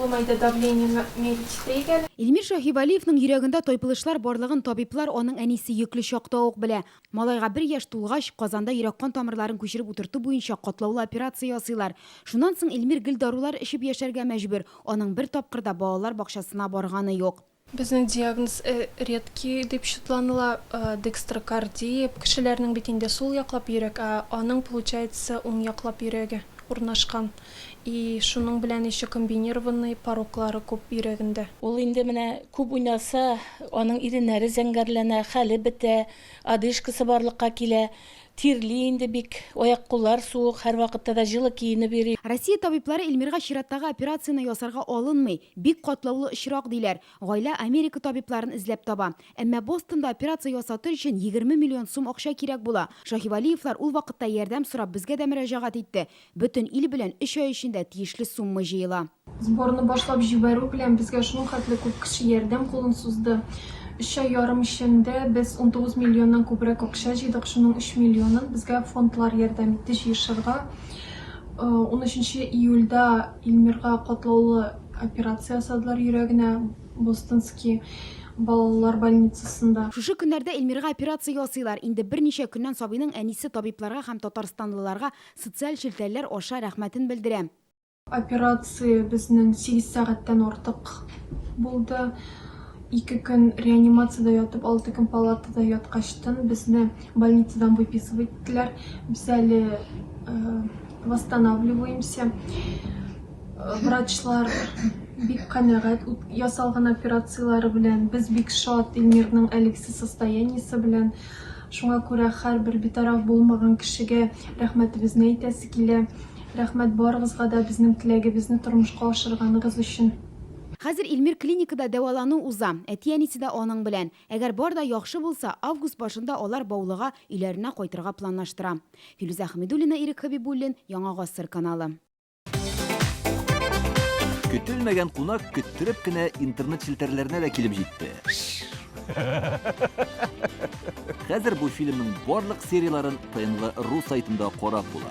Булмайды, давление мерить итәйек әле. Илмир Шаһивәлиевның йөрәгендә тайпылышлар барлыгын табиблар аның әнисе йөкле чакта ук белә. Малайга бер яшь тулгач, Казанда йөрәк-кан тамырларын күчереп утырту буенча катлаулы операция ясыйлар. Шуннан соң Илмир гел дарулар эчеп яшәргә мәҗбүр, аның бер тапкыр да балалар бакчасына барганы юк. Безнең диагноз редкий дип чутланыла, декстрокардия, кешеләрнең бит инде сул яклап йөрәк, ә аның получается уң яклап йөрәге урнашкан. И шуның белән еще комбинированный пороклары күп йөрәгендә. Ул инде менә күп уйнаса, аның иреннәре зәңгәрләнә, хәле бетә, одышкасы барлыкка килә, тирли инде бик, аяк-куллар суык, һәрвакытта да җылы киенеп йөри. Россия табиблары Эльмирга чираттагы операцияне ясарга алынмый, бик катлаулы очрак, диләр. Гаилә Америка табибларын эзләп таба. Әмма Бостонда операция ясатыр өчен 20 миллион сум акча кирәк була. Шаһивәлиевлар ул вакытта ярдәм сорап безгә дә мөрәҗәгать итте. Бөтен ил белән өч ай эчендә тиешле сумма җыела. Сборны башлап җибәрү белән безгә шул хәтле күп кеше ярдәм кулын сузды. Өч ай ярым эчендә без 19 миллионнан күбрәк акча җыйдык, шуның өч миллионын безгә фондлар ярдәм итте җыешырга. Унөченче июльдә Илмирга катлаулы операция ясадылар йөрәгенә Бостонский балалар больницасында. Шушы көннәрдә Эльмирга операция ясыйлар. Инде берничә көннән сабыйның әнисе табибларга һәм татарстанлыларга социаль челтәрләр аша рәхмәтен белдерә. Операция безнең сигез сәгатьтән артык булды. Ике көн реанимациядә ятып, алты көн палатада яткачтын безне больницадан выписывать иттеләр. Без әле восстанавливаемся. Врачлар бик канәгать ясалган операцияләре белән. Без бик шат Илмирның әлегесе состояниесе белән. Шуңа күрә һәрбер битараф булмаган кешегә рәхмәтебезне әйтәсе килә. Рәхмәт барыгызга да безнең теләгебезне тормышка ашырганыгыз өчен. Хәзер Илмир клиникада дәвалану уза. Әти-әнисе дә аның белән. Әгәр бар да яхшы булса, август башында алар Баулыга, өйләренә кайтырга планлаштыра. Филүзә Хәмидуллина, Ирек Хәбибуллин, Яңа Гасыр каналы. Көтелмәгән кунак көттереп кенә интернет челтәрләренә дә килеп җитте. Хәзер бу фильмның барлык серияләрен ТНВ ру сайтында карап була.